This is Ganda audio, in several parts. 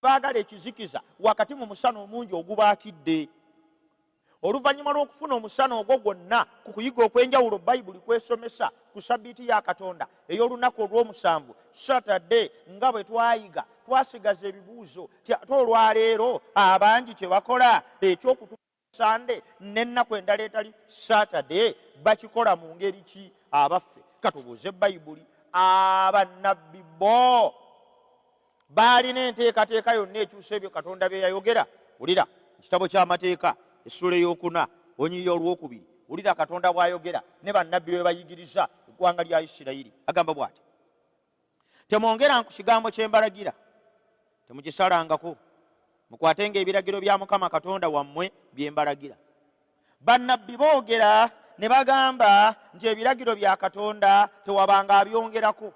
Baagala ekizikiza wakati mu musana omungi ogubaakidde. Oluvannyuma lw'okufuna omusana ogwo gwonna ku kuyiga okw'enjawulo Bayibuli kw'esomesa ku Ssabbiiti ya Katonda ey'olunaku olw'omusanvu, Saturday, nga bwe twayiga, twasigaza ebibuuzo nti ate olwaleero abangi kye bakola eky'okutu Sande n'ennaku endala etali Saturday bakikola mu ngeri ki? Abaffe, katubuuze Bayibuli. Abannabbi bo baalina enteekateeka yonna ekyusa ebyo Katonda bye yayogera? Wulira mu kitabo ky'Amateeka essuula ey'okuna olunyiriri olwokubiri, wulira Katonda bw'ayogera ne bannabbi bwe bayigiriza eggwanga lya Isirayiri. Agamba bw'ati, Temwongera ku kigambo kye mbalagira, temukisalangako, mukwatenga ebiragiro bya Mukama Katonda wammwe bye mbalagira. Bannabbi boogera ne bagamba nti ebiragiro bya Katonda tewabanga abyongerako.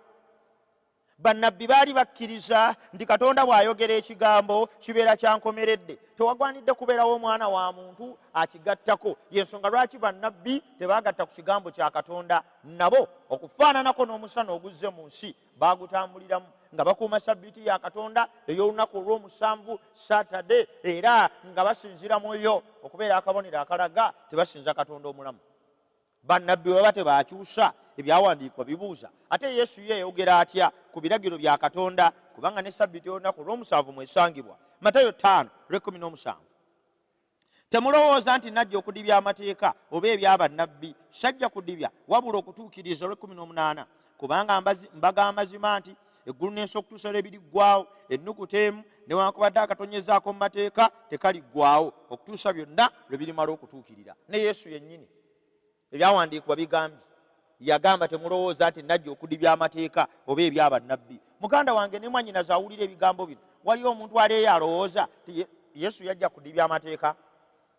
Bannabbi baali bakkiriza nti Katonda bw'ayogera ekigambo kibeera kya nkomeredde, tewagwanidde kubeerawo omwana wa muntu akigattako. Y'ensonga lwaki bannabbi tebaagatta ku kigambo kya Katonda. Nabo okufaananako n'omusana oguzze mu nsi baagutambuliramu nga bakuuma Sabbiiti ya Katonda ey'olunaku olw'omusanvu, Saturday, era nga basinzira mu yo okubeera akabonero akalaga tebasinza Katonda omulamu. Bannabbi bwe baba tebaakyusa, ebyawandiikibwa bibuuza, ate Yesu ye yayogera atya ku biragiro bya Katonda kubanga ne Sabbiiti ey'olunaku olw'omusanvu mw'esangibwa? Matayo 5:17. Temulowooza nti najja okudibya amateeka oba ebya bannabbi. Sajja kudibya, wabula okutuukiriza. Olw'ekkumi n'omunaana. Kubanga mbaga amazima nti eggulu n'ensi okutuusa lwe biriggwaawo, ennukuta emu newankubadde akatonyezaako mu mateeka tekaliggwaawo okutuusa byonna lwe birimala okutuukirira. Ne Yesu yennyini Ebyawandiikibwa bigambye, yagamba, Temulowooza nti nnajja okudibya amateeka oba ebya bannabbi. Muganda wange ne mwannyinaze awulira ebigambo bino, waliwo omuntu aleeyo alowooza nti Yesu yajja kudibya amateeka?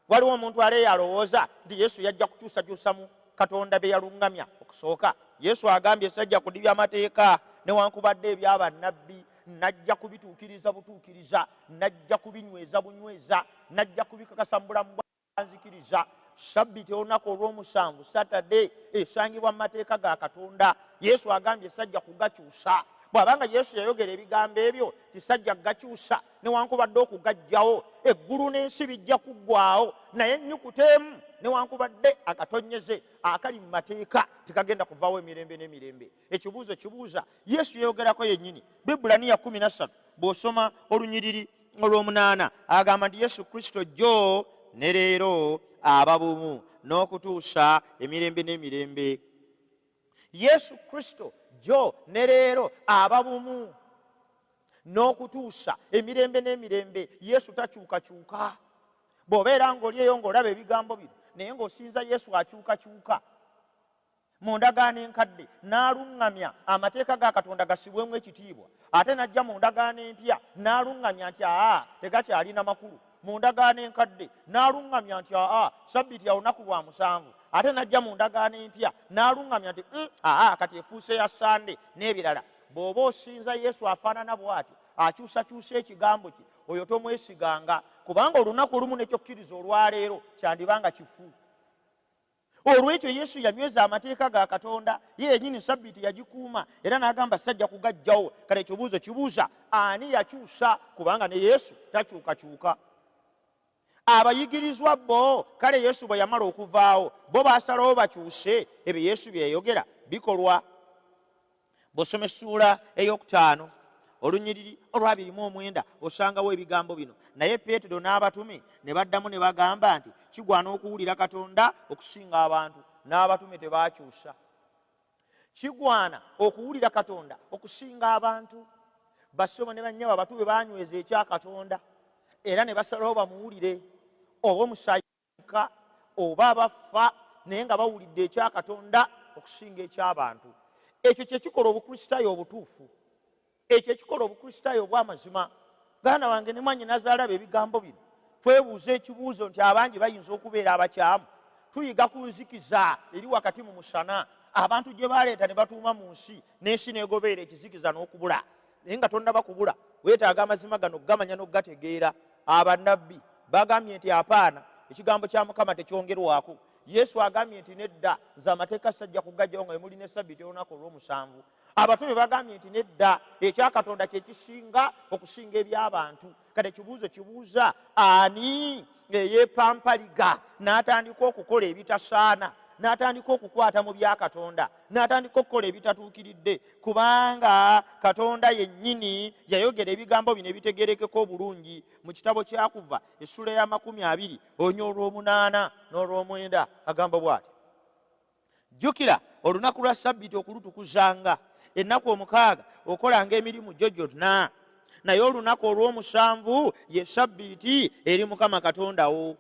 Waliwo omuntu aleeyo alowooza nti Yesu yajja kukyusakyusa mu Katonda bye yaluŋŋamya okusooka? Yesu agambye, Sajja kudibya amateeka newankubadde ebya bannabbi, najja kubituukiriza butuukiriza, najja kubinyweza bunyweza, najja kubikakasa mu bulamu bwa Nzikiriza Sabbiti olunaku olw'omusanvu, Saturday, esangibwa mu mateeka ga Katonda. Yesu agambye sajja kugakyusa. Bw'aba nga Yesu yayogera ebigambo ebyo ti sajja kugakyusa newankubadde okugaggyawo, eggulu n'ensi bijja kuggwaawo, naye ennyukuta emu newankubadde akatonnyeze akali mu mateeka tekagenda kuvaawo emirembe n'emirembe. Ekibuuzo kibuuza Yesu yeyogerako yennyini. Bibulaniya 13 bw'osoma olunyiriri olw'omunaana agamba nti Yesu Kristo jjo ne leero aba bumu n'okutuusa emirembe n'emirembe. Yesu Kristo jjo ne leero aba bumu n'okutuusa emirembe n'emirembe. Yesu takyukakyuka. Bw'obeera ng'oli eyo ng'olaba ebigambo bino naye ng'osinza Yesu akyukakyuka, Mu ndagaano enkadde n'aluŋŋamya amateeka ga Katonda gassibwemu ekitiibwa, ate n'ajja mu ndagaano empya n'aluŋŋamya nti aa tegakyalina makulu. Mu ndagaano enkadde n'aluŋŋamya nti aa sabbiiti ya lunaku lwa musanvu, ate n'ajja mu ndagaano empya n'aluŋŋamya nti aa kati efuuse ya Sande n'ebirala. Bw'oba osinza Yesu afaanana bw'atyo, akyusakyusa ekigambo kye, oyo tomwesiganga, kubanga olunaku olumu ne ky'okkiriza olwaleero kyandiba nga kifu. Olw'ekyo Yesu yanyweza amateeka ga Katonda, ye yennyini Ssabbiiti yagikuuma era n'agamba sajja kugaggyawo. Kale ekibuuzo kibuuza, ani yakyusa? Kubanga ne Yesu takyukakyuka. Abayigirizwa bo, kale Yesu bwe yamala okuvaawo, bo baasalawo bakyuse ebyo Yesu bye yayogera bikolwa. Bw'osoma essuula ey'okutaano olunyiriri olwabiri mu omwenda osangawo ebigambo bino, Naye Peetero n'abatume ne baddamu ne bagamba nti, Kigwana okuwulira Katonda okusinga abantu. N'abatume tebaakyusa. Kigwana okuwulira Katonda okusinga abantu. Bassebo ne bannyabo, abatume baanyweza ekya Katonda era ne basalawo bamuwulire oba omusaayi ka oba abafa naye nga bawulidde ekya Katonda okusinga eky'abantu. Ekyo kye kikola Obukristaayo obutuufu. Ekyo ekikola Obukristaayo obw'amazima. Muganda wange ne mwannyinaze alaba ebigambo bino, twebuuza ekibuuzo nti abangi bayinza okubeera abakyamu. Tuyiga ku nzikiza eri wakati mu musana abantu gye baleeta ne batuuma mu nsi, n'ensi n'egobeera ekizikiza n'okubula. Naye nga tonnaba kubula, weetaaga amazima gano okugamanya n'okugategeera. Abannabbi bagambye nti, Apaana, ekigambo kya Mukama tekyongerwako. Yesu agambye nti, Nedda, nze amateeka sajja kugaggyawo nga bwe muli ne Ssabbiiti olunaku olw'omusanvu. Abatume bagambye nti nedda, ekya Katonda kye kisinga okusinga eby'abantu. Kati ekibuuzo kibuuza, ani eyeepampaliga n'atandika okukola ebitasaana, n'atandika okukwata mu bya Katonda, n'atandika okukola ebitatuukiridde? Kubanga Katonda yennyini yayogera ebigambo bino ebitegeerekeka obulungi mu kitabo kya Kuva essula ey'amakumi abiri onya olw'omunaana n'olw'omwenda. Agamba bw'ati: "Jjukira olunaku lwa Sabbiiti okulutukuzanga. Ennaku 6 okolanga emirimu gyo gyonna, naye olunaku olw'omusanvu ye Sabbiiti eri Mukama Katonda wo."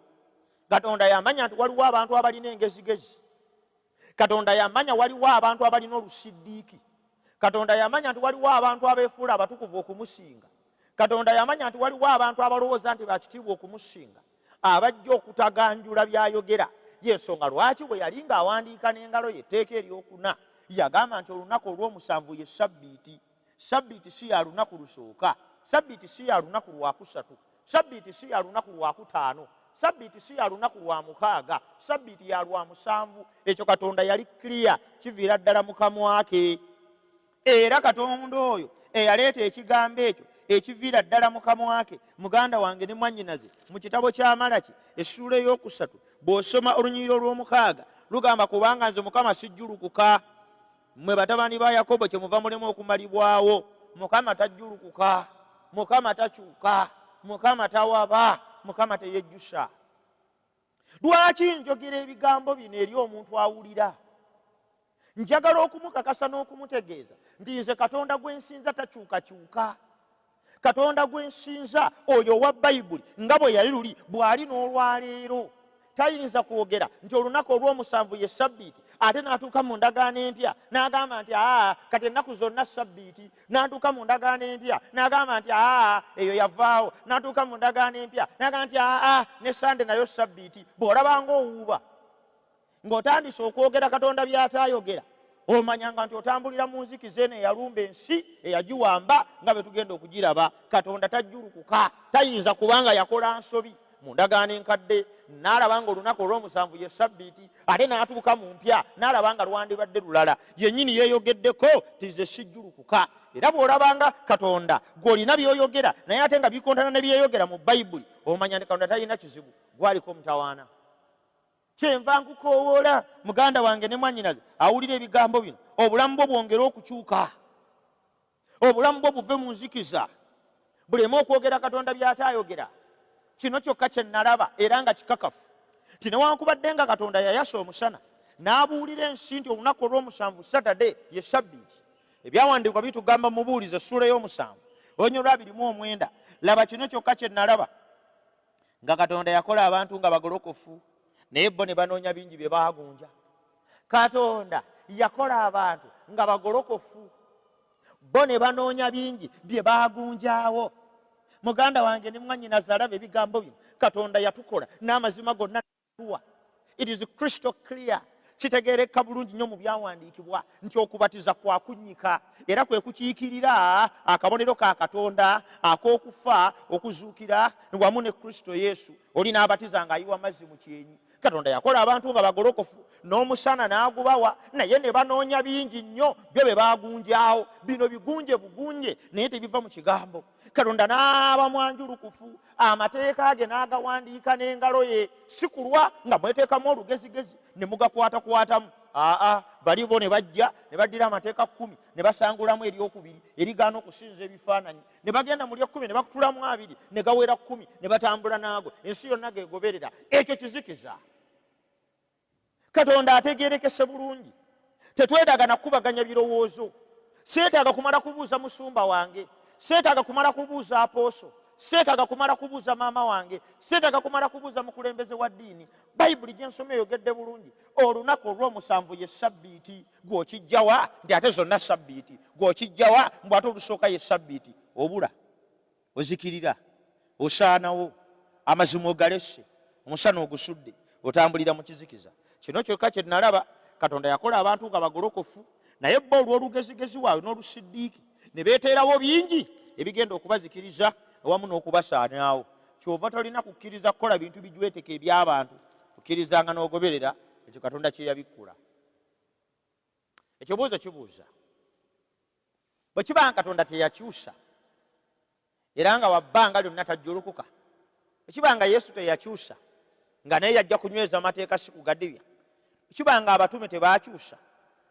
Katonda yamanya nti waliwo abantu abalina engezigezi. Katonda yamanya waliwo abantu abalina olusiddiiki. Katonda yamanya nti waliwo abantu abeefuula abatukuvu okumusinga. Katonda yamanya nti waliwo abantu abalowooza nti bakitiibwa okumusinga, abajja okutaganjula byayogera. Yensonga lwaki bwe yali ng'awandiika n'engalo ye etteeka eryokuna, yagamba nti olunaku olw'omusanvu ye Sabbiiti. Sabbiiti si ya lunaku lusooka, Sabbiiti si ya lunaku lwakusatu, Sabbiiti si ya lunaku lwakutaano, Sabbiiti si ya lunaku lwa mukaaga, Sabbiiti ya lwa musanvu. Ekyo Katonda yali clear, kiviira ddala mu kamwa ke. Era Katonda oyo eyaleeta ekigambo ekyo ekiviira ddala mu kamwa ke, muganda wange ne mwannyinaze, mu kitabo kya Malaki essuula ey'okusatu, bw'osoma olunyiriri olw'omukaaga, lugamba, "Kubanga nze Mukama sijjulukuka, mmwe batabani ba Yakobo kyemuva mulema okumalibwawo." Mukama tajjulukuka, Mukama takyuka, Mukama tawaba, Mukama teyejjusa. Lwaki njogera ebigambo bino eri omuntu awulira? Njagala okumukakasa n'okumutegeeza nti nze Katonda gwe nsinza takyukakyuka. Katonda gwe nsinza oyo owa Bayibuli, nga bwe yali luli, bw'ali n'olwaleero. Tayinza kwogera nti olunaku olw'omusanvu ye Sabbiiti, ate n'atuuka mu ndagaano empya n'agamba nti aa, kati ennaku zonna Sabbiiti, n'atuuka mu ndagaano empya n'agamba nti aa, eyo yavaawo, n'atuuka mu ndagaano empya n'agamba nti aa, ne Sande nayo Sabbiiti. Bw'olabanga owuuba ng'otandise okwogera Katonda by'ataayogera, omanyanga nti otambulira mu nzikiza eno eyalumba ensi, eyagiwamba, nga bwe tugenda okugiraba. Katonda tajjulukuka, tayinza kubanga yakola nsobi mu ndagaano enkadde n'alaba nga olunaku olw'omusanvu ye Sabbiiti, ate n'atuuka mu mpya n'alaba nga lwandibadde lulala. Yennyini yeeyogeddeko ti ze sijjulukuka. Era bw'olabanga Katonda gw'olina by'oyogera naye ate nga bikontana ne byeyogera mu Bayibuli, omanya nti Katonda talina kizibu, gwaliko omutawaana. Kyenva nkukoowoola, muganda wange ne mwannyinaze awulira ebigambo bino, obulamu bwo bwongere okukyuka, obulamu bwo buve mu nzikiza, buleme okwogera Katonda by'ataayogera. Kino kyokka kye nalaba era nga kikakafu nti newankubadde nga Katonda yayasa omusana n'abuulira ensi nti olunaku olw'omusanvu, Saturday, ye Sabbiiti, ebyawandiikibwa bitugamba mu Mubuulizi essuula ey'omusanvu olunyiriri lwa 29. Laba, kino kyokka kye nalaba, nga Katonda yakola abantu nga bagolokofu, naye bo ne banoonya bingi bye baagunja. Katonda yakola abantu nga bagolokofu, bo ne banoonya bingi bye baagunjaawo. Muganda wange ne mwannyinaze alaba ebigambo bino, Katonda yatukola n'amazima gonna tuwa. It is crystal clear, kitegeereka bulungi nnyo mu byawandiikibwa nti okubatiza kwakunnyika era kwe kukiikirira akabonero ka Katonda ak'okufa, okuzuukira wamu ne Kristo Yesu. Oli n'abatiza ng'ayiwa mazzi mu kyenyi. Katonda yakola abantu nga bagolokofu n'omusana n'agubawa, naye ne banoonya bingi nnyo byo bye baagunjaawo. Bino bigunje bugunje, naye tebiva mu kigambo. Katonda n'aba mwanjulukufu, amateeka ge n'agawandiika n'engalo ye, si kulwa nga mweteekamu olugezigezi ne mugakwatakwatamu. Aa, bali bo ne bajja ne baddira amateeka 10 ne basangulamu eryokubiri erigaana okusinza ebifaananyi, ne bagenda mu ly'ekkumi ne bakutulamu abiri ne gawera 10, ne batambula n'ago, ensi yonna gegoberera. Ekyo kizikiza. Katonda ategerekese bulungi, tetwetaaga nakubaganya birowoozo. Seetaaga kumala kubuuza musumba wange, seetaaga kumala kubuuza apooso, seetaaga kumala kubuuza maama wange, seetaaga kumala kubuuza mukulembeze wa ddiini. Bayibuli gyensoma eyogedde bulungi, olunaku olw'omusanvu ye Sabbiiti. Gw'okijjawa nti ate zonna Sabbiiti? Gw'okijjawa mbu ate olusooka ye Sabbiiti? Obula, ozikirira, osaanawo, amazima ogalesse, omusana ogusudde, otambulira mu kizikiza. Kino kyokka kye nalaba, Katonda yakola abantu nga bagolokofu, naye bo olw'olugezigezi waabwe n'olusiddiiki ne beeteerawo bingi ebigenda okubazikiriza awamu n'okubasaanaawo. Kyova tolina kukkiriza kukola bintu bijweteka eby'abantu, okkirizanga n'ogoberera ekyo Katonda kye yabikkula. Ekibuuzo kibuuza. Bwe kiba nga Katonda teyakyusa era nga wabbanga lyonna tajjulukuka, bwe kiba nga Yesu teyakyusa nga naye yajja kunyweza amateeka si kugadibya, bwe kiba nga abatume tebaakyusa,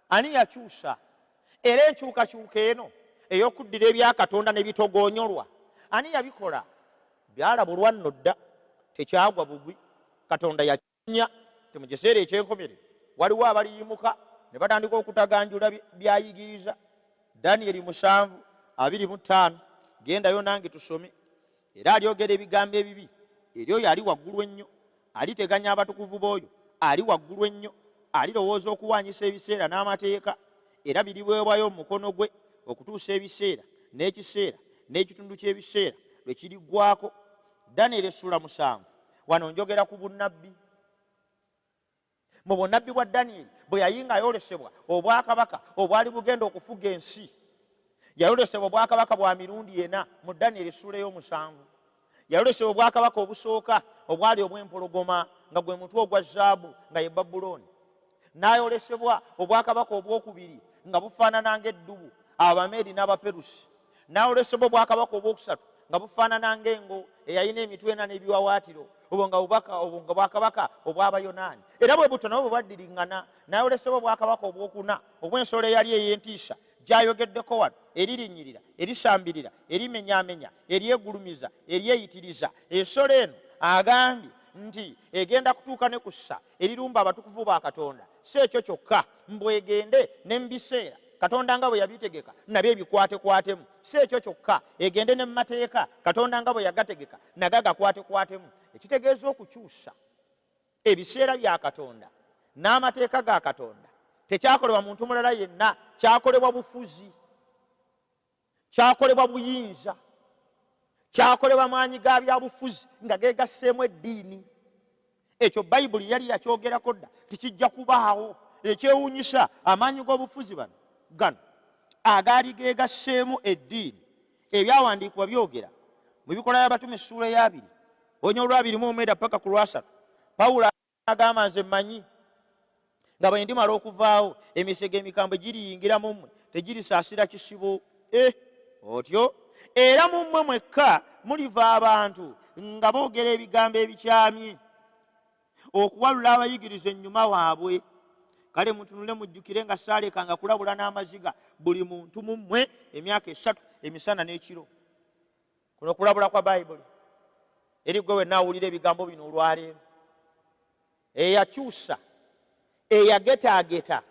ani yakyusa? Era enkyukakyuka eno ey'okuddira ebya Katonda ne bitogoonyolwa, ani yabikola? Byalabulwa nno dda, tekyagwa bugwi. Katonda yakinya nti mu kiseera eky'enkomerero waliwo abaliyimuka ne batandika okutaganjula by'ayigiriza. Danyeri 7:25, gendayo nange tusome. Era alyogera ebigambo ebibi eri oyo ali waggulu ennyo, aliteganya abatukuvu b'oyo ali waggulu ennyo, alirowooza okuwaanyisa ebiseera n'amateeka, era biriweebwayo mu mukono gwe okutuusa ebiseera n'ekiseera n'ekitundu ky'ebiseera lwe kiriggwaako. Danyeri essula 7, wano njogera ku bunnabbi. Mu bunnabbi bwa Danyeri bwe yali ng'ayolesebwa obwakabaka obwali bugenda okufuga ensi, yayolesebwa obwakabaka bwa mirundi ena mu Danyeri essuula ey'omusanvu. Yayolesebwa obwakabaka obusooka obwali obw'empologoma nga gwe mutwe ogwa zaabu nga ye Babulooni. N'ayolesebwa obwakabaka obwokubiri nga bufaanana ng'eddubu, Abameedi n'Abaperusi. N'ayolesebwa obwakabaka obwokusatu nga bufaanana ng'engo eyalina emitwe ena n'ebiwawaatiro, obwo nga bubaka, obwo nga bwakabaka obw'Abayonaani. Era bwe butyo nabwo bwe bwaddiriŋŋana. N'ayolesebwa obwakabaka obwokuna obw'ensolo eyali ey'entiisa gy'ayogeddeko wano, eririnnyirira, erisambirira, erimenyaamenya, eryegulumiza, eryeyitiriza. Ensolo eno agambye nti egenda kutuuka ne ku ssa erirumba abatukuvu ba Katonda. Si ekyo kyokka, mbu egende ne mu biseera Katonda nga bwe yabitegeka nabyo ebikwatekwatemu. Si ekyo kyokka, egende ne mu mateeka Katonda nga bwe yagategeka nago agakwatekwatemu. Ekitegeeza okukyusa ebiseera bya Katonda n'amateeka ga Katonda tekyakolebwa muntu mulala yenna, kyakolebwa bufuzi, kyakolebwa buyinza, kyakolebwa maanyi ga byabufuzi nga geegasseemu eddiini. Ekyo Bayibuli yali yakyogerako dda tikijja kubaawo. Ekyewuunyisa, amaanyi g'obufuzi bano gano agaali geegasseemu eddiini, ebyawandiikibwa byogera mu Bikolwa by'Abatume essuula ey'abiri onya olwabiri mu omwenda paka ku lwasatu, Pawulo agamba, nze mmanyi nga bwe ndimala okuvaawo emisege emikambwe giriyingira mu mmwe, tegirisaasira kisibo. Otyo era mu mmwe mwekka muliva abantu nga boogera ebigambo ebikyamye okuwalula abayigiriza ennyuma waabwe. Kale mutunule mujjukire nga saalekanga kulabula n'amaziga buli muntu mu mmwe emyaka 3 emisana n'ekiro. Kuno kulabula kwa Bayibuli eri gwe wenna awulira ebigambo bino olwaleero. Eyakyusa, eyagetaageta,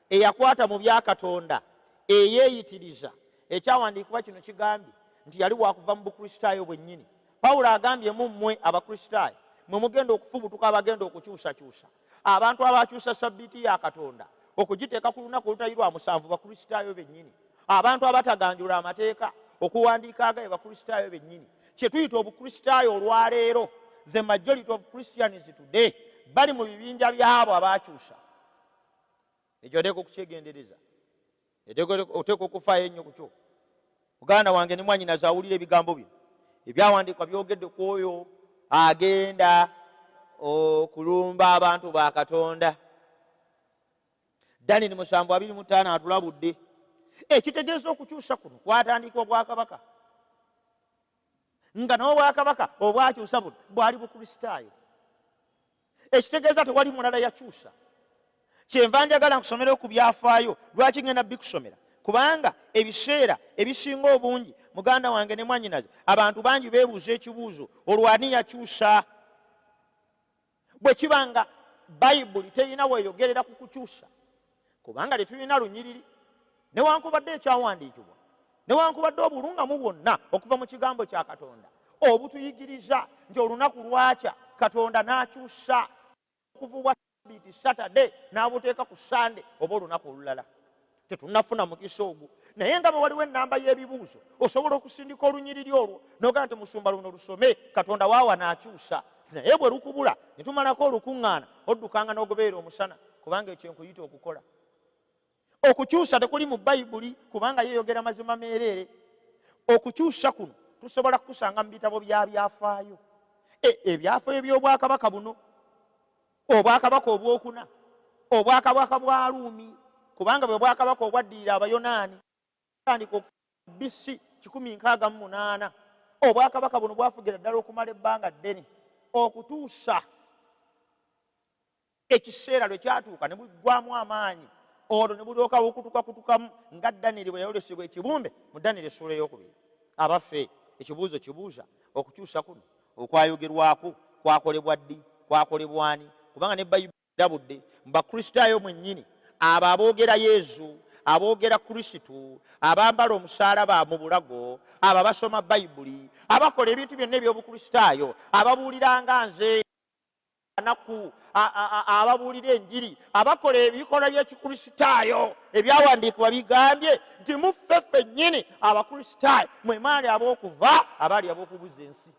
eyakwata mu bya Katonda, eyeeyitiriza. Ekyawandiikibwa kino kigambye nti yali wakuva mu Bukristaayo bwennyini. Pawulo agambye mu mmwe Abakristaayo mwe mugenda okufubutuka abagenda okukyusakyusa. Abantu abakyusa Ssabbiiti ya Katonda okugiteeka ku lunaku olutali lwa musanvu Bakristaayo bennyini. Abantu abataganjula amateeka okuwandiika agaye Bakristaayo bennyini. Kye tuyita Obukristaayo olwaleero, the majority of Christians today, bali mu bibinja by'abo abaakyusa. Ekyo oteekwa okukyegendereza, oteekwa okufaayo ennyo ku kyo. Muganda wange ne mwannyinaze awulira ebigambo bino, ebyawandiikwa byogedde ku oyo agenda okulumba abantu ba Katonda. Daniel 7:25 atulabudde. Ekitegeeza okukyusa kuno kwatandika obwakabaka, nga n'obwakabaka obwakyusa buno bwali Bukristaayo. Ekitegeeza tewali mulala yakyusa. Kyenva njagala nkusomere ku byafaayo. Lwaki ngenda bikusomera? Kubanga ebiseera ebisinga obungi, muganda wange ne mwannyinaze, abantu bangi beebuuza ekibuuzo, olwo ani yakyusa? Bwe kiba nga Bayibuli terina weeyogerera ku kukyusa, kubanga tetulina lunyiriri newankubadde ekyawandiikibwa newankubadde obulungamu bwonna okuva mu kigambo kya Katonda obutuyigiriza nti olunaku lwakya Katonda n'akyusa okuva bwa Sabbiiti, Saturday, n'abuteeka ku Sunday oba olunaku olulala. Tetunnafuna mukisa ogwo, naye nga bwe waliwo ennamba y'ebibuuzo osobola okusindika olunyiriri olwo n'ogamba nti musumba luno lusome, Katonda waawa n'akyusa. Naye bwe lukubula ne tumalako olukuŋŋaana, oddukanga n'ogoberera omusana, kubanga ekyo nkuyita okukola. Okukyusa tekuli mu Bayibuli, kubanga yeeyogera mazima meereere. Okukyusa kuno tusobola kukusanga mu bitabo bya byafaayo, ebyafaayo by'obwakabaka buno, obwakabaka obwokuna, obwakabaka bwa Ruumi, kubanga bwe bwakabaka obwaddirira Abayonaani. Tandika okufa. BC 168. Obwakabaka buno bwafugira ddala okumala ebbanga ddene okutuusa ekiseera lwe kyatuuka ne buggwamu amaanyi, olwo ne bulyoka bukutukakutukamu nga Danyeri bwe yayolesebwa ekibumbe mu Danyeri essuula ey'okubiri. Abaffe, ekibuuzo kibuuza, okukyusa kuno okwayogerwako kwakolebwa ddi? Kwakolebwa ani? Kubanga ne Bayibuli erabudde mu Bakristaayo mwennyini, abo aboogera Yesu, aboogera Kristo, abambala omusaalaba mu bulago, abo abasoma Bayibuli, abakola ebintu byonna eby'Obukristaayo, ababuulira nga nze anaku, ababuulira enjiri, abakola ebikolwa by'Ekikristaayo. Ebyawandiikibwa bigambye nti mu ffe ffennyini Abakristaayo mwe mwali ab'okuva abaali ab'okubuza ensi.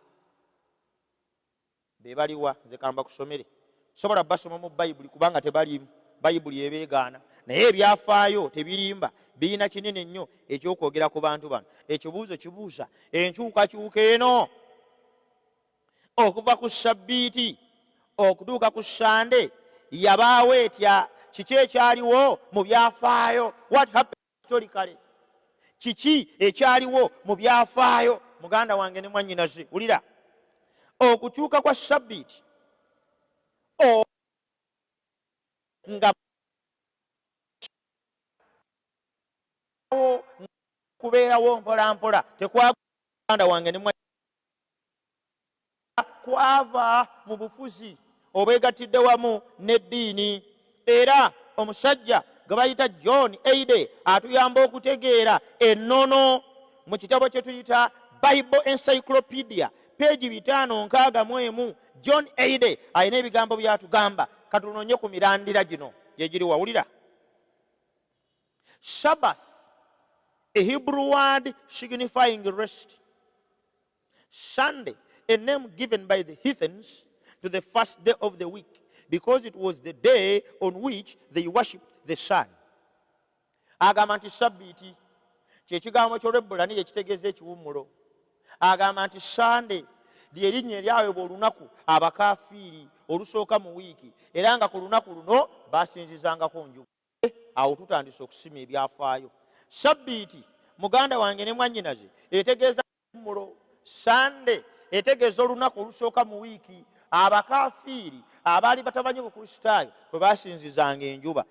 Be baliwa? Nze kamba kusomere, sobola basoma mu Bayibuli kubanga tebaliimu, Bayibuli ebeegaana, naye ebyafaayo tebirimba, birina kinene nnyo ekyokwogera ku bantu bano. Ekibuuzo kibuuza, enkyukakyuka eno okuva ku Ssabbiiti okutuuka ku Ssande yabaawo etya? Kiki ekyaliwo mu byafaayo? What happened historically? Kiki ekyaliwo mu byafaayo? Muganda wange ne mwannyinaze, wulira, okukyuka kwa Ssabbiiti nga kubeerawo mpolampola tekwaganda wange ne kwava mu bufuzi obwegattidde wamu n'eddiini. Era omusajja gwe bayita John Eide atuyamba okutegeera ennono mu kitabo kye tuyita Bible Encyclopedia, peegi 561. John Eide alina ebigambo by'atugamba. Katunoonye ku mirandira gino gye giri. Wawulira, Sabbath, a Hebrew word signifying rest. Sunday, a name given by the heathens to the first day of the week, because it was the day on which they worshipped the sun. Agamba nti Sabbiiti kyekigambo ky'Olwebbulaniya ekitegeeza ekiwummulo. Agamba nti Sande lye linnya eryaweebwa olunaku abakafiiri olusooka mu wiiki, era nga ku lunaku luno basinzizangako njuba. Awo tutandise okusima ebyafaayo. Sabbiiti, muganda wange ne mwannyinaze, etegeeza mulo. Sande etegeeza olunaku olusooka mu wiiki abakafiiri abaali batamanyi Bukristaayo kwe basinzizanga enjuba.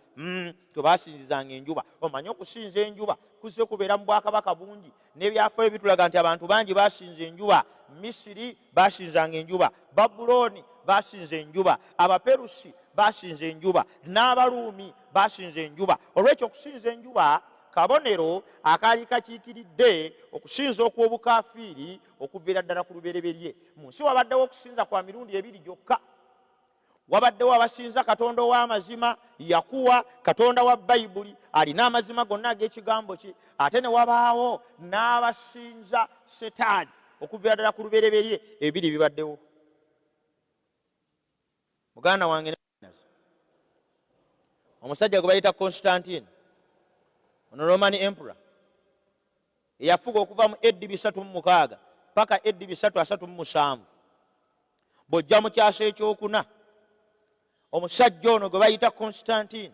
Kwe basinzizanga enjuba. Omanyi okusinza enjuba kuzze kubeera mu bwakabaka bungi, n'ebyafaayo bitulaga nti abantu bangi basinza enjuba. Misiri basinzanga enjuba, Babulooni basinza enjuba, Abaperusi basinza enjuba, n'Abaruumi basinza enjuba. Olwekyo okusinza enjuba kabonero akaali kakiikiridde okusinza okw'obukafiiri okuviira ddala ku lubereberye. Mu nsi wabaddewo okusinza kwa mirundi ebiri gyokka. Wabaddewo abasinza Katonda ow'amazima, Yakuwa, Katonda wa Bayibuli, alina amazima gonna ag'ekigambo kye, ate ne wabaawo n'abasinza Setaani. Okuviira ddala ku lubereberye ebiri bibaddewo. Muganda wange, omusajja gwe bayita Constantine, ono Roman emperor eyafuga okuva mu AD 306 paka AD 337, bw'ojja mu kyasa ekyokuna, omusajja ono gwe bayita Constantine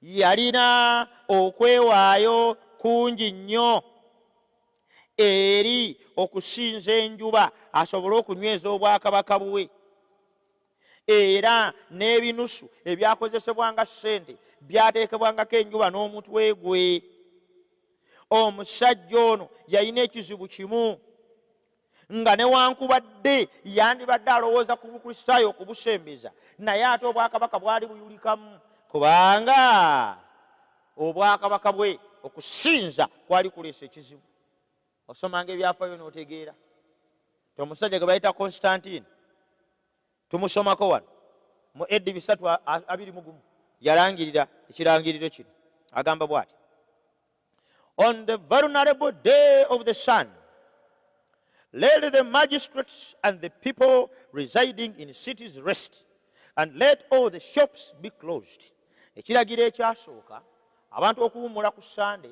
yalina okwewaayo kungi nnyo eri okusinza enjuba asobole okunyweza obwakabaka bwe, era n'ebinusu ebyakozesebwanga ssente byateekebwangako enjuba n'omutwe gwe. Omusajja ono yalina ekizibu kimu, nga newankubadde yandibadde alowooza ku Bukristaayo okubusembeza, naye ate obwakabaka bwali buyulikamu, kubanga obwakabaka bwe okusinza kwali kuleesa ekizibu. Osomanga ebyafaayo n'otegeera ti omusajja gwe bayita Constantine tumusomako wano mu AD 321 yalangirira ekirangiriro kino. Agamba bw'ati: "On the venerable day of the sun, let the magistrates and the people residing in cities rest, and let all the shops be closed." Ekiragiro ekyasooka abantu okuwummula ku Sande.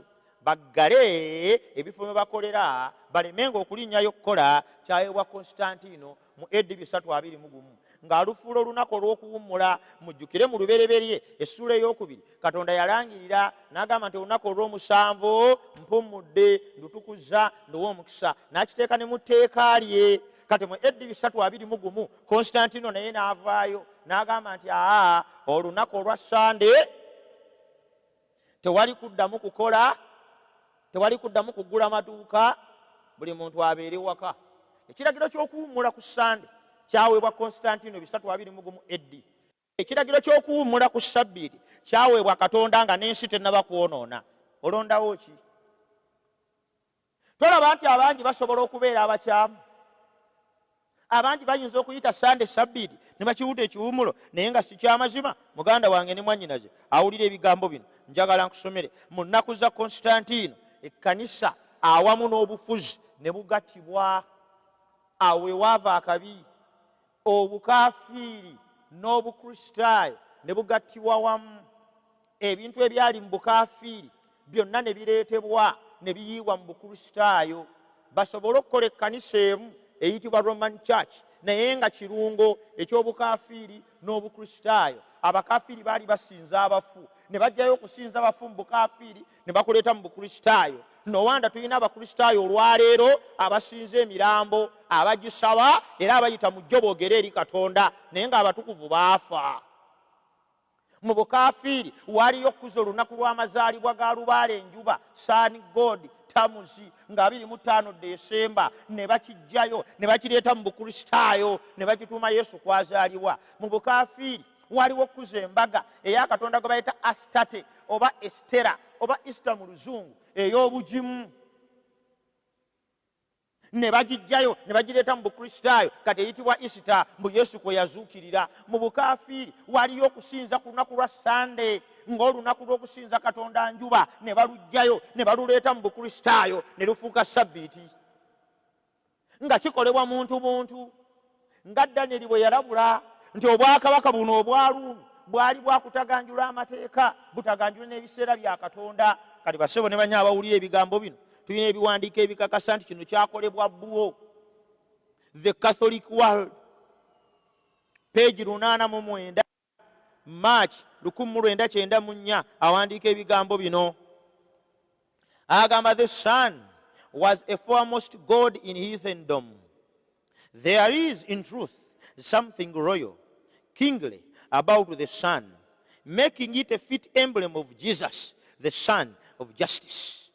Baggale ebifo mwe bakolera balemenga okulinnyayo okukola kyaweebwa Konsitantiino mu AD 321 ng'alufuula olunaku olw'okuwummula. Mujjukire mu Lubereberye essuula ey'okubiri Katonda yalangirira n'agamba nti olunaku olw'omusanvu mpummudde, ndutukuzza, nduwa omukisa, n'akiteeka ne mu tteeka lye. Kati mu AD 321 Konsitantiino naye n'avaayo n'agamba nti aa olunaku olwa Sande tewali kuddamu kukola, tewali kuddamu kuggula maduuka, buli muntu abeere waka. Ekiragiro ky'okuwummula ku Sande kyaweebwa Konsitantiino 321 AD. Ekiragiro ky'okuwummula ku Ssabbiiti kyaweebwa Katonda nga n'ensi tennaba kwonoona. Olondawo ki? Tolaba nti abangi basobola okubeera abakyamu? Abangi bayinza okuyita Sande Ssabbiiti ne bakiwuta ekiwummulo naye nga si kyamazima. Muganda wange ne mwannyinaze awulira ebigambo bino, njagala nkusomere. Mu nnaku za Konsitantiino, ekkanisa awamu n'obufuzi ne bugattibwa. Awo we waava akabi. Obukafiiri n'Obukristaayo ne bugattibwa wamu. Ebintu ebyali mu bukafiiri byonna ne bireetebwa ne biyiibwa mu Bukristaayo basobole okukola ekkanisa emu eyitibwa Roman Church, naye nga kirungo eky'obukafiiri n'Obukristaayo. Abakafiiri baali basinza abafu, ne baggyayo okusinza abafu mu bukafiiri ne bakuleeta mu Bukristaayo. Nowanda tulina Abakristaayo olwaleero abasinza emirambo, abagisaba era abayita mu jjo boogere eri Katonda, naye ng'abatukuvu baafa. Mu bukafiiri waaliyo okukuza olunaku lw'amazaalibwa ga lubaale enjuba, sun god Tamuzi, nga 25 Desemba, ne bakiggyayo ne bakireeta mu Bukristaayo ne bakituuma Yesu kw'azaalibwa. Mu bukafiiri waliwo okukuza embaga eya katonda gwe bayita Astate oba Estera oba Easter mu Luzungu, ey'obugimu, ne bagiggyayo ne bagireeta mu Bukristaayo, kati eyitibwa Isita, mbu Yesu kwe yazuukirira. Mu bukafiiri waliyo okusinza ku lunaku lwa Sande ng'olunaku lw'okusinza katonda njuba, ne baluggyayo ne baluleeta mu Bukristaayo ne lufuuka Sabbiiti, nga kikolebwa muntu buntu, nga Danyeri bwe yalabula nti obwakabaka buno obwa Ruumi bwali bwakutaganjula amateeka, butaganjule n'ebiseera bya Katonda. Kati bassebo ne bannya abawulira ebigambo bino, tulina ebiwandiiko ebikakasa nti kino kyakolebwa bwo. The Catholic World, page 89, March 1994, awandiika ebigambo bino. Agamba, the sun was a foremost god in heathendom. There is in truth something royal, kingly about the sun, making it a fit emblem of Jesus, the Son of Justice.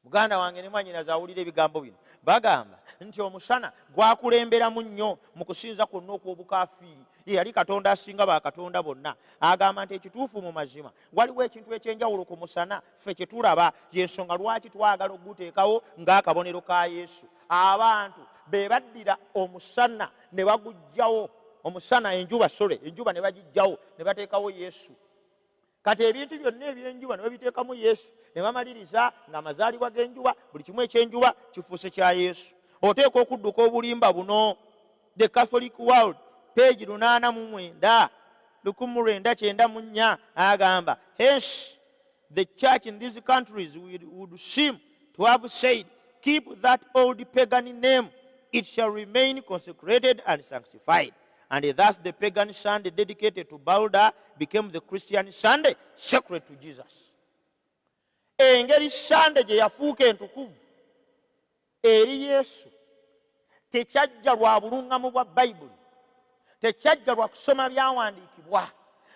Muganda wange ne mwanyinaze awulira ebigambo bino, bagamba nti omusana gwakulemberamu nnyo mu kusinza kwonna okw'obukafiiri. Ye yali katonda asinga bakatonda bonna. Agamba nti ekituufu mu mazima waliwo ekintu eky'enjawulo ku musana ffe kye tulaba, y'ensonga lwaki twagala okuguteekawo ng'akabonero ka Yesu. Abantu be baddira omusana ne baguggyawo, omusana enjuba, sole enjuba ne bagiggyawo ne bateekawo Yesu. Kati ebintu byonna eby'enjuba ne babiteekamu Yesu, ne bamaliriza ng'amazaalibwa g'enjuba, buli kimu eky'enjuba kifuuse kya Yesu. Oteekwa okudduka obulimba buno. The Catholic World, page 89, 1994, agamba, hence the church in these countries would seem to have said, keep that old pagan name, it shall remain consecrated and sanctified. And thus the pagan Sunday dedicated to Balder became the Christian Sunday sacred to Jesus. Engeri Sunday gye yafuuka entukuvu eri Yesu tekyajja lwa bulungamu bwa Bayibuli, tekyajja lwa kusoma byawandiikibwa,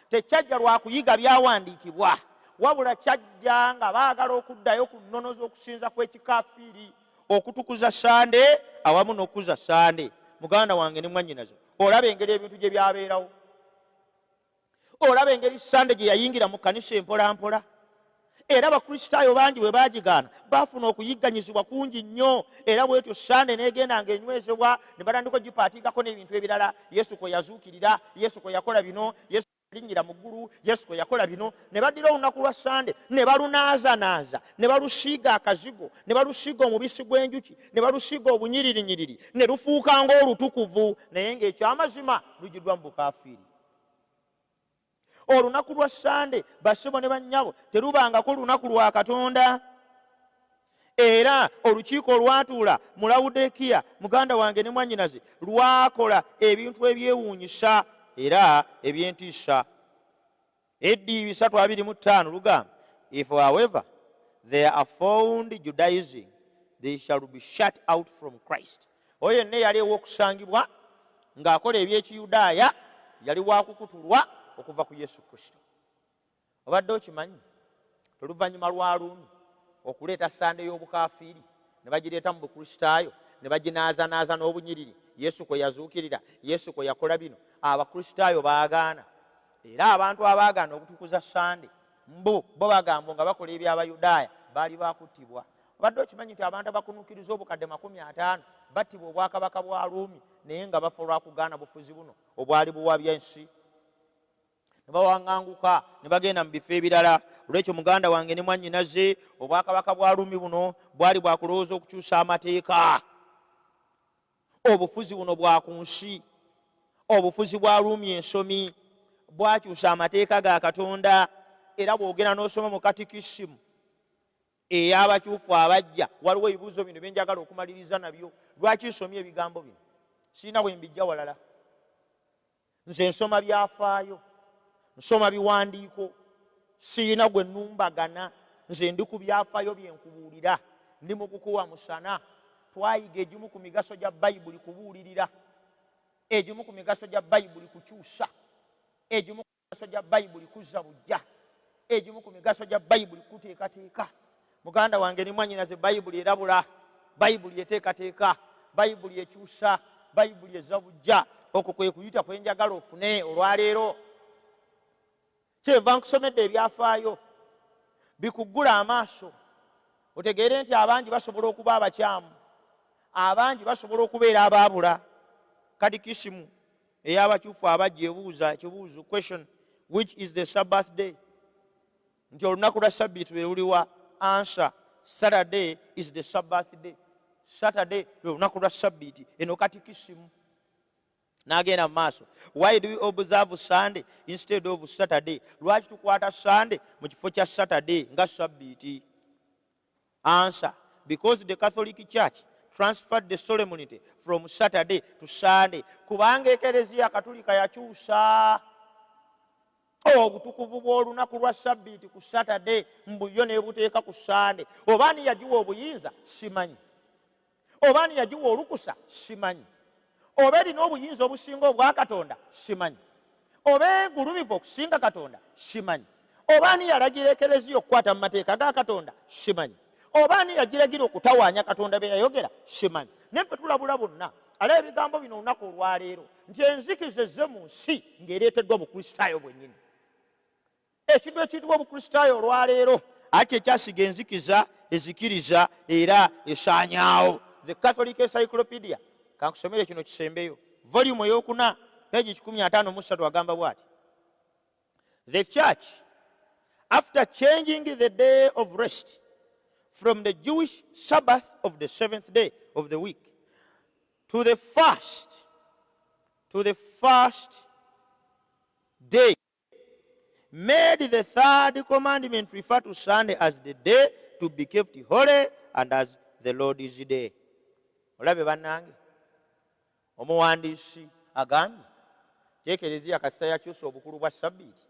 tekyajja lwa kuyiga byawandiikibwa, wabula kyajja nga baagala okuddayo ku nnono z'okusinza kw'ekikafiiri, okutukuza Sande awamu n'okukuza Sande. Muganda wange ne mwannyinaze, olaba engeri ebintu gye byabeerawo, olaba engeri Sande gye yayingira mu kkanisa empolampola, era Abakristaayo bangi bwe baagigaana baafuna okuyigganyizibwa kungi nnyo, era bwetyo Sande n'egenda ng'enywezebwa ne batandika ogipaatiikako n'ebintu ebirala. Yesu kwe yazuukirira, Yesu kwe yakola bino, Yesu linnyira mu ggulu, Yesu kwe yakola bino, ne baddira olunaku lwa Sande ne balunaazanaaza, ne balusiiga akazigo, ne balusiiga omubisi gw'enjuki, ne balusiiga obunyiririnyiriri, ne lufuuka ng'olutukuvu, naye ng'ekyamazima lugiddwa mu bukafiiri. Olunaku lwa Sande, bassebo ne bannyabo, terubangako lunaku lwa Katonda. Era olukiiko olwatuula mu Lawudekiya, muganda wange ne mwannyinaze, lwakola ebintu ebyewuunyisa era eby'entiisa. AD 325 lugamba, If however there are found Judaizing, they shall be shut out from Christ. Oyo yenna eyali ew'okusangibwa ng'akola eby'Ekiyudaaya yali wakukutulwa okuva ku Yesu Kristo. Obadde okimanyi oluvannyuma lwa Ruumi okuleeta Sande y'obukafiiri ne bagireeta mu Bukristaayo ne baginaazanaaza n'obunyiriri Yesu kwe yazuukirira, Yesu kwe yakola bino, Abakristaayo baagaana. Era abantu abaagaana okutukuza Sande mbu bo bagamba nga bakola eby'Abayudaaya baali bakuttibwa. Obadde okimanyi nti abantu abakunukkiriza obukadde 50 battibwa obwakabaka bwa Ruumi naye nga bafa olwakugaana bufuzi buno obwali buwabya ensi? Ne bawaŋŋanguka ne bagenda mu bifo ebirala. Olwekyo muganda wange ne mwannyinaze, obwakabaka bwa Ruumi buno bwali bwakulowooza okukyusa amateeka. Obufuzi buno bwa ku nsi, obufuzi bwa Ruumi ensomi, bwakyusa amateeka ga Katonda. Era bw'ogenda n'osoma mu katikisimu ey'abakyufu abajja, waliwo ebibuuzo bino bye njagala okumaliriza nabyo. Lwaki nsomye ebigambo bino? Sirina bwe mbijja walala. Nze nsoma byafaayo, nsoma biwandiiko, sirina gwe nnumbagana. Nze ndi ku byafaayo bye nkubuulira, ndi mu kukuwa musana. Twayiga egimu ku migaso gya Bayibuli kubuulirira, egimu ku migaso gya Bayibuli kukyusa, egimu ku migaso gya Bayibuli kuzza buggya, egimu ku migaso gya Bayibuli kuteekateeka. Muganda wange ne mwannyinaze, Bayibuli erabula, Bayibuli eteekateeka, Bayibuli ekyusa, Bayibuli ezza buggya. Okwo kwe kuyita kwe njagala ofune olwaleero. Kyenva nkusomedde ebyafaayo bikuggula amaaso otegeere nti abangi basobola okuba abakyamu, abangi basobola okubeera abaabula. Katikisimu ey'abakyufu abajja ebuuza ekibuuzo, question, which is the Sabbath day? Nti olunaku lwa Sabbiiti lwe luliwa? Answer, Saturday is the Sabbath day. Saturday lwe lunaku lwa Sabbiiti. Eno katikisimu. N'agenda mu maaso, why do we observe Sunday instead of Saturday? Lwaki tukwata Sunday mu kifo kya Saturday nga Sabbiiti? Answer, because the Catholic Church transferred the solemnity from Saturday to Sunday. Kubanga Ekereziya Katulika yakyusa obutukuvu bw'olunaku lwa Sabbiiti ku Saturday mbu yo n'ebuteeka ku Sunday. Oba ani yagiwa obuyinza simanyi, oba ani yagiwa olukusa simanyi, oba erina obuyinza obusinga obwa Katonda simanyi, oba egulumivu okusinga Katonda simanyi, oba ani yalagira Ekereziya okukwata mu mateeka ga Katonda simanyi, oba ani yagiragira okutawaanya Katonda bye yayogera simanyi. Naye ffe tulabula bonna ala ebigambo bino olunaku olwaleero nti enzikiza ezze mu nsi ng'ereeteddwa Bukristaayo bwennyini. Ekintu ekiyitibwa Obukristaayo olwaleero ati ekyasiga enzikiza ezikiriza era esaanyaawo. The Catholic Encyclopedia, kankusomere kino kisembeyo, volume eyokuna peegi 153, agamba bw'ati: The church, after changing the day of rest from the Jewish Sabbath of the seventh day of the week to the first day, made the third commandment refer to Sunday as the day to be kept holy and as the Lord's day. Olabe bannange, omuwandiisi agambye nti Ekereziya kasita yakyusa obukulu bwa Sabbiiti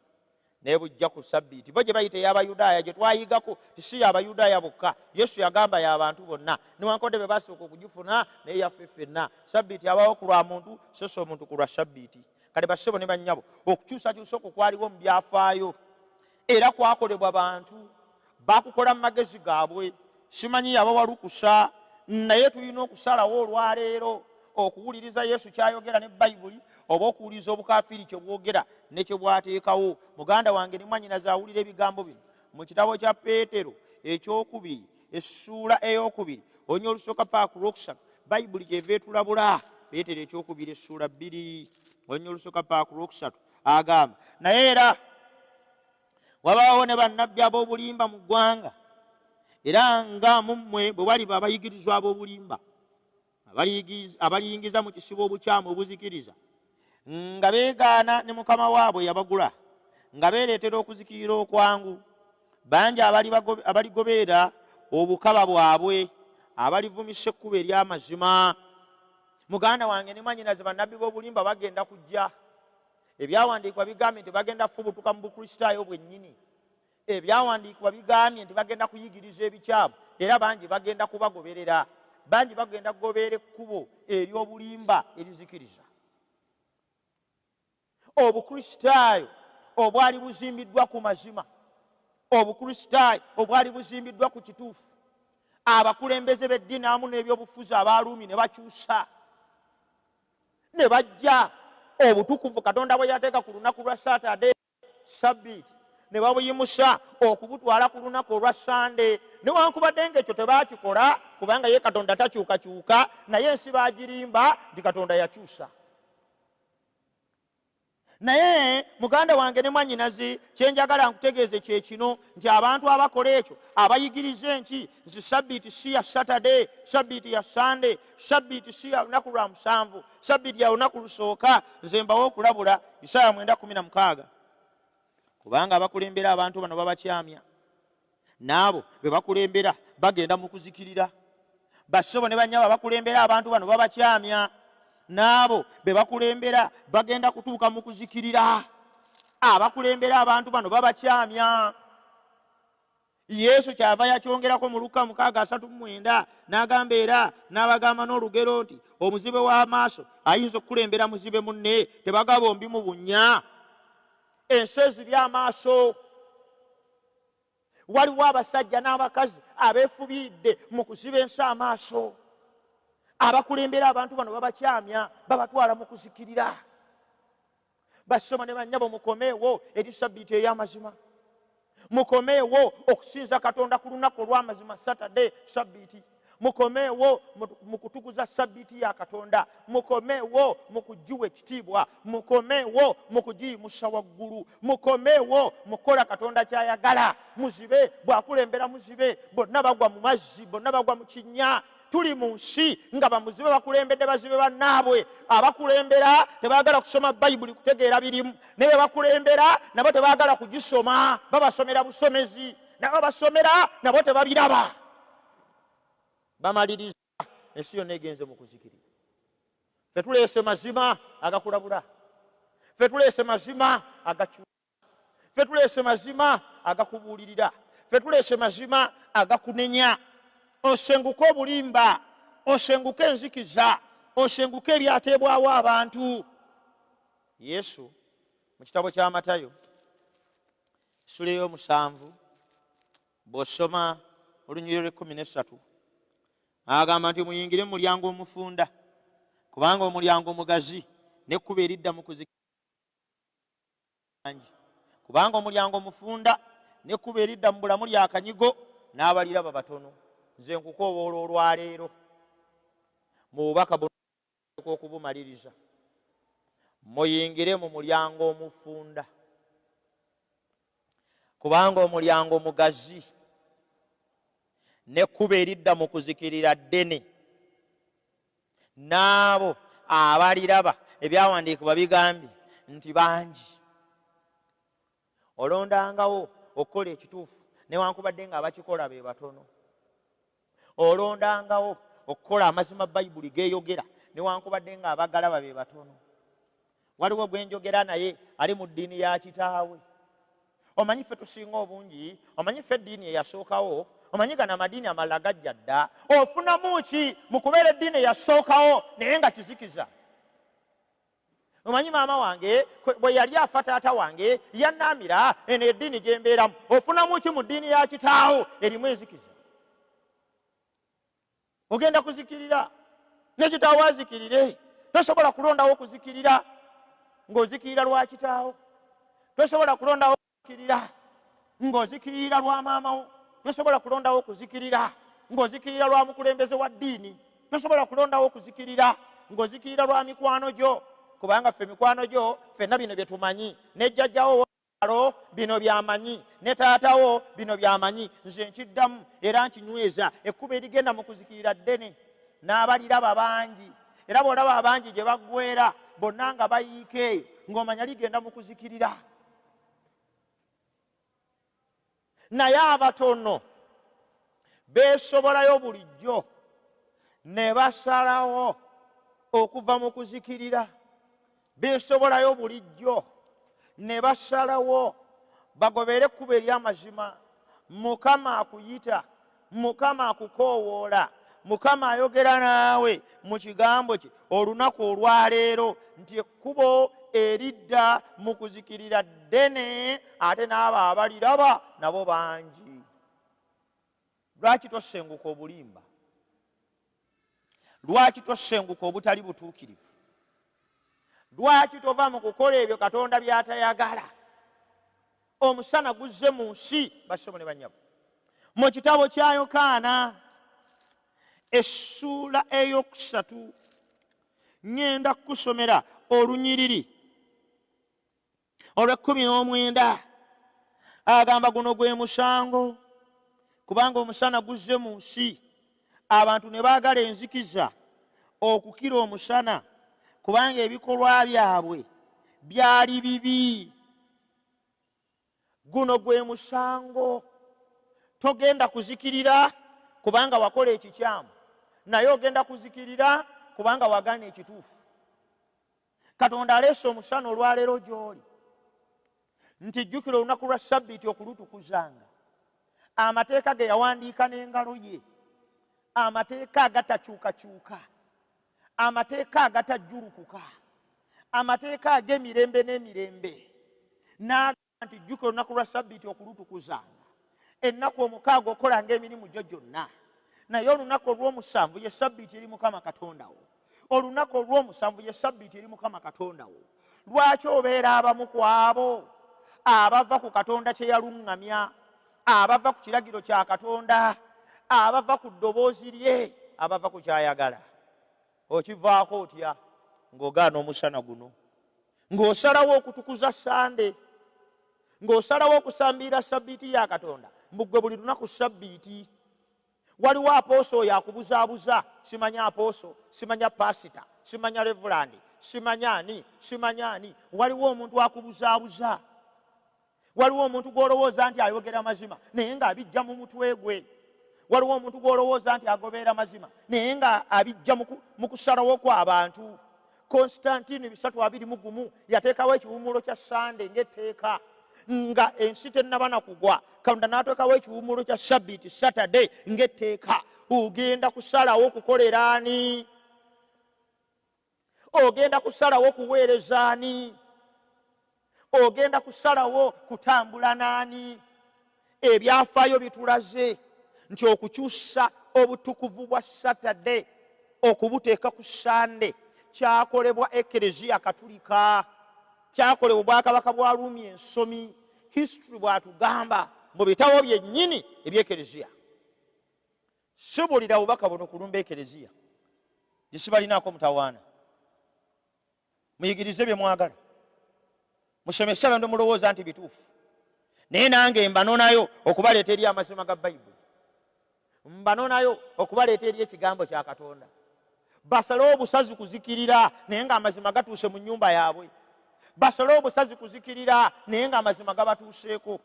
nebujja ku Sabbiiti bo gye bayita ey'Abayudaaya gye twayigako ti si y'Abayudaaya bokka. Yesu yagamba y'abantu bonna, newankubadde be basooka okugifuna, naye yaffe ffenna. Sabbiiti abawo ku lwa muntu, so si omuntu ku lwa Sabbiiti. Kale bassebo ne bannyabo, okukyusakyusa okwo kwaliwo mu byafaayo era kwakolebwa bantu, bakukola mu magezi gaabwe, simanyi yabawa lukusa. Naye tulina okusalawo olwaleero okuwuliriza Yesu kyayogera ne Bayibuli oba okuwuliriza obukafiiri kye bwogera ne kye bwateekawo. Muganda wange ne mwannyinaze awulira ebigambo bino, mu kitabo kya Peetero ekyokubiri essuula eyokubiri onya olusooka paka ku lwokusatu, Bayibuli kyeva etulabula. Peetero ekyokubiri essuula 2 onya olusooka paka ku lwokusatu agamba, naye era wabaawo ne bannabbi ab'obulimba mu ggwanga, era nga mu mmwe bwe waliba abayigirizwa ab'obulimba abaliyingiza mu kisibo obukyamu obuzikiriza, nga beegaana ne Mukama waabwe yabagula, nga beereetera okuzikirira okwangu. Bangi abaligoberera obukaba bwabwe, abalivumisa ekkubo ery'amazima. Muganda wange ne mwannyinaze, bannabbi b'obulimba bagenda kujja. Ebyawandiikibwa bigambye nti bagenda kufubutuka mu Bukristaayo bwennyini. Ebyawandiikibwa bigambye nti bagenda kuyigiriza ebikyamu, era bangi bagenda kubagoberera. Bangi bagenda kugoberera ekkubo ery'obulimba erizikiriza. Obukristaayo obwali buzimbiddwa ku mazima, Obukristaayo obwali buzimbiddwa ku kituufu, abakulembeze b'eddiini awamu n'ebyobufuzi Abaruumi ne bakyusa ne bajja obutukuvu Katonda bwe yateeka ku lunaku lwa Saturday, Sabbiiti, ne babuyimusa okubutwala ku lunaku olwa Sande. Newankubadde ng'ekyo tebaakikola, kubanga ye Katonda takyukakyuka, naye ensi baagirimba nti Katonda yakyusa. Naye muganda wange ne mwannyinazi, kye njagala nkutegeeze kye kino nti abantu abakola ekyo, abayigiriza enki nti sabbiiti si ya Saturday, sabbiiti ya Sande, sabbiiti si ya lunaku lwa musanvu, sabbiiti ya lunaku lusooka, nze mbawa okulabula. Isaaya 9:16, kubanga abakulembera abantu bano babakyamya, n'abo be bakulembera bagenda mu kuzikirira. Bassebo ne bannyabo, abakulembera abantu bano babakyamya, n'abo be bakulembera bagenda kutuuka mu kuzikirira. Abakulembera abantu bano babakyamya. Yesu kyava yakyongerako mu Lukka 6:39 n'agamba, era n'abagamba n'olugero nti omuzibe w'amaaso ayinza okukulembera muzibe munne? Tebagaba bombi mu bunnya? Ensi ezibye amaaso. Waliwo abasajja n'abakazi abeefubiridde mu kuziba ensi amaaso. Abakulembera abantu bano babakyamya, babatwala mu kuzikirira. Basoma ne bannyabo, mukomeewo eri sabbiiti ey'amazima. Mukomeewo okusinza Katonda ku lunaku olw'amazima, Saturday, sabbiiti. Mukomeewo mu kutukuza sabbiiti ya Katonda. Mukomeewo mu kugiwa ekitiibwa. Mukomeewo mu kugiyimusa waggulu. Mukomeewo mu kukola Katonda ky'ayagala. Muzibe bw'akulembera muzibe, bonna bagwa mu mazzi, bonna bagwa mu kinnya. Tuli mu nsi nga bamuzibe bakulembedde bazibe bannaabwe. Abakulembera tebaagala kusoma Bayibuli kutegeera birimu, ne be bakulembera nabo tebaagala kugisoma, babasomera busomezi, nabo basomera nabo tebabiraba. Bamaliriza ensi yonna egenze mu kuzikirira. Ffe tuleese mazima agakulabula, ffe tuleese mazima agakyusa, ffe tuleese mazima agakubuulirira, ffe tuleese mazima agakunenya. Osenguke obulimba, osenguke enzikiza, osenguke ebyateebwawo abantu. Yesu mu kitabo kya Matayo essula ey'omusanvu, bw'osoma olunyiriri lw'ekkumi n'essatu, agamba nti muyingire mu mulyango omufunda, kubanga omulyango mugazi n'ekkubo eridda mu kuzikirira, kubanga omulyango mufunda n'ekkubo eridda mu bulamu lya kanyigo, n'abaliraba batono. Nze nkukoowoola olwaleero mu bubaka buno okubumaliriza, muyingire mu mulyango omufunda, kubanga omulyango mugazi n'ekkubo eridda mu kuzikirira ddene, n'abo abaliraba, ebyawandiikibwa bigambye nti bangi. Olondangawo okukola ekituufu newankubadde nga abakikola be batono. Olondangawo okukola amazima Bayibuli geeyogera newankubadde nga abagalaba be batono. Waliwo gwe njogera naye ali mu ddiini ya kitaawe. Omanyi ffe tusinga obungi, omanyi ffe eddiini eyasookawo, omanyi gano amadiini amalala gajja dda. Ofunamu ki mu kubeera eddiini eyasookawo naye nga kizikiza? Omanyi maama wange bwe yali afa taata wange yannaamira eno eddiini gye mbeeramu. Ofunamu ki mu ddiini ya kitaawo erimu enzikiza? Ogenda kuzikirira, ne kitaawo azikirire. Tosobola kulondawo kuzikirira ng'ozikirira lwa kitaawo. Tosobola kulondawo kuzikirira ng'ozikirira lwa maama wo. Tosobola kulondawo kuzikirira ng'ozikirira lwa mukulembeze wa ddiini. Tosobola kulondawo kuzikirira ng'ozikirira lwa mikwano gyo, kubanga ffe mikwano gyo ffenna bino bye tumanyi, ne jjajjawo alo bino byamanyi, ne taatawo bino byamanyi. Nze nkiddamu era nkinyweza, ekkubo erigenda mu kuzikirira ddene, n'abaliraba bangi. Era bw'olaba abangi gye baggwera bonna nga bayiika eyo, ng'omanya ligenda mu kuzikirira. Naye abatono Beesobolayo bulijjo ne basalawo okuva mu kuzikirira. Beesobolayo bulijjo ne basalawo bagobeere ekkubo ery'amazima. Mukama akuyita, Mukama akukoowoola, Mukama ayogera naawe mu kigambo kye olunaku olwaleero nti ekkubo eridda mu kuzikirira ddene, ate n'abo abaliraba nabo bangi. Lwaki tosenguka obulimba? Lwaki tosenguka obutali butuukirivu? Lwaki tova mu kukola ebyo Katonda by'atayagala? Omusana guzze mu nsi, bassebo ne bannyabo. Mu kitabo kya Yokaana essuula eyokusatu ŋŋenda kukusomera olunyiriri olw'ekkumi n'omwenda. Agamba guno gwe musango, kubanga omusana guzze mu nsi, abantu ne baagala enzikiza okukira omusana, kubanga ebikolwa byabwe byali bibi. Guno gwe musango. Togenda kuzikirira kubanga wakola ekikyamu, naye ogenda kuzikirira kubanga wagaana ekituufu. Katonda aleese omusana olwaleero gy'oli nti jjukira olunaku lwa sabbiiti okulutukuzanga. Amateeka ge yawandiika n'engalo ye, amateeka agatakyukakyuka, amateeka agatajjulukuka, amateeka ag'emirembe n'emirembe, n'agamba nti jjukira olunaku lwa sabbiiti okulutukuzanga. Ennaku omukaaga okolanga emirimu gyo gyonna, naye olunaku olw'omusanvu ye sabbiiti eri Mukama Katonda wo. Olunaku olw'omusanvu ye sabbiiti eri Mukama Katonda wo. Lwaki obeera abamu ku abo abava ku Katonda kye yaluŋŋamya, abava ku kiragiro kya Katonda, abava ku ddoboozi lye, abava ku ky'ayagala? Okivaako otya ng'ogaana omusana guno, ng'osalawo okutukuza Sande, ng'osalawo okusambiira sabbiiti ya Katonda? Mbu ggwe buli lunaku sabbiiti. Waliwo apooso oyo akubuzaabuza, simanya apooso, simanya paasita, simanya revulandi, simanya ani, simanya ani. Waliwo omuntu akubuzaabuza. Waliwo omuntu gw'olowooza nti ayogera mazima naye ng'abijja mu mutwe gwe. Waliwo omuntu gw'olowooza nti agobeera mazima naye nga abijja mu kusalawo kw'abantu. Konstantini 321 yateekawo ekiwummulo kya Sande ng'etteeka nga ensi tennaba na kugwa. Katonda n'ateekawo ekiwummulo kya Sabbiiti, Saturday, ng'etteeka. Ogenda kusalawo kukolera ani? Ogenda kusalawo kuweereza ani? Ogenda kusalawo kutambula n'ani? Ebyafaayo bitulaze nti okukyusa obutukuvu bwa Saturday okubuteeka ku Sande kyakolebwa Ekereziya Katulika, kyakolebwa obwakabaka bwa Ruumi ensomi. History bw'atugamba mu bitabo byennyini eby'Ekereziya. Sibulira bubaka buno kulumba Ekereziya gye sibalinaako mutawaana. Muyigirize bye mwagala, musomese abantu mulowooza nti bituufu, naye nange mbanonayo okubaleeta eri amazima ga Bayibuli, mbanonayo okubaleeta eri ekigambo kya Katonda. Basale obusazi kuzikirira naye ng'amazima gatuuse mu nnyumba yaabwe. Basale obusazi kuzikirira naye ng'amazima gabatuuseeko.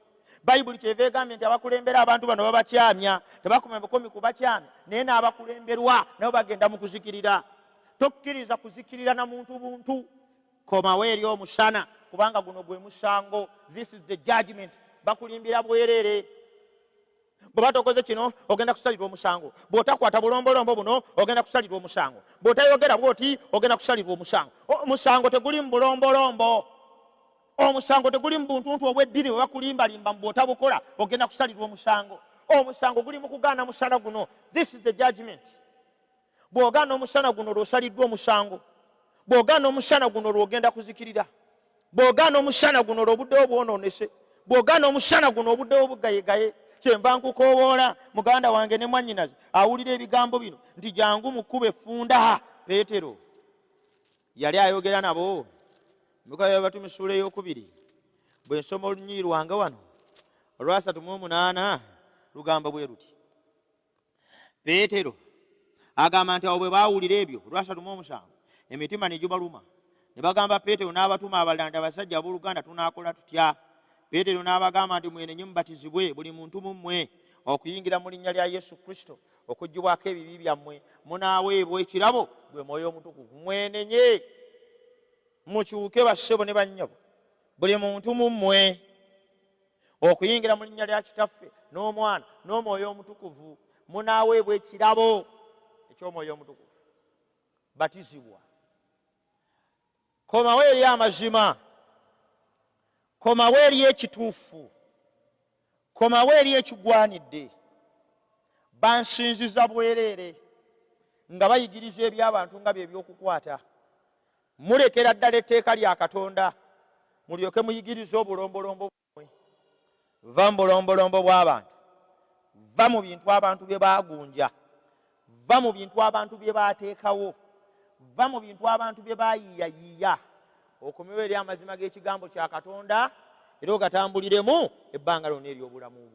Bayibuli kyeva egambye nti abakulembera abantu bano babakyamya, tebakoma bukomi kubakyamya, naye n'abakulemberwa nabo bagenda mu kuzikirira. Tokkiriza kuzikirira na muntu buntu. Komawo eri omusana, kubanga guno gwe musango. This is the judgment. Bakulimbira bwerere. Bw'oba tokoze kino ogenda kusalirwa omusango, bw'otakwata bulombolombo buno ogenda kusalirwa omusango, bw'otayogera bw'oti ogenda kusalirwa omusango. Omusango teguli mu bulombolombo, omusango teguli mu buntuntu obw'eddini bwe bakulimbalimba mbu bw'otabukola ogenda kusalirwa omusango. Omusango guli mu kugaana musana guno. This is the judgment. Bw'ogaana omusana guno lw'osaliddwa omusango, bw'ogaana omusana guno lw'ogenda kuzikirira, bw'ogaana omusana guno lw'obuddewo bwonoonese, bw'ogaana omusana guno obuddewo bugayegaye. Kyenva nkukoowoola muganda wange ne mwannyinaze awulira ebigambo bino nti jangu mu kkubo effunda. Peetero yali ayogera nabo Mukama y'Abatume ssuula ey'okubiri. Bwe nsoma olunyiriri lwange wano olwasatu mu omunaana lugamba bwe luti. Peetero agamba nti awo bwe baawulira ebyo, olwasatu mu omusanvu, emitima ne gibaluma, ne bagamba Peetero n'abatume abalala nti, Abasajja abooluganda, tunaakola tutya? Peetero n'abagamba nti, Mwenenye mubatizibwe buli muntu mu mmwe Okuyingira mu linnya lya Yesu Kristo okuggyibwako ebibi byammwe, munaaweebwa ekirabo, gwe Mwoyo Omutukuvu. Mwenenye, mukyuke, bassebo ne bannyabo, buli muntu mu mmwe, okuyingira mu linnya lya Kitaffe n'Omwana n'Omwoyo Omutukuvu, munaaweebwa ekirabo eky'Omwoyo Omutukuvu. Batizibwa. Komawo eri amazima, komawo eri ekituufu, komawo eri ekigwanidde. Bansinziza bwereere nga bayigiriza eby'abantu nga bye by'okukwata. Mulekera ddala etteeka lya Katonda mulyoke muyigirize obulombolombo bwammwe. Va mu bulombolombo bw'abantu, va mu bintu abantu bye baagunja, va mu bintu abantu bye baateekawo, va mu bintu abantu bye baayiiyayiiya, okomewo eri amazima g'ekigambo kya Katonda era ogatambuliremu ebbanga lyonna ery'obulamu bwo.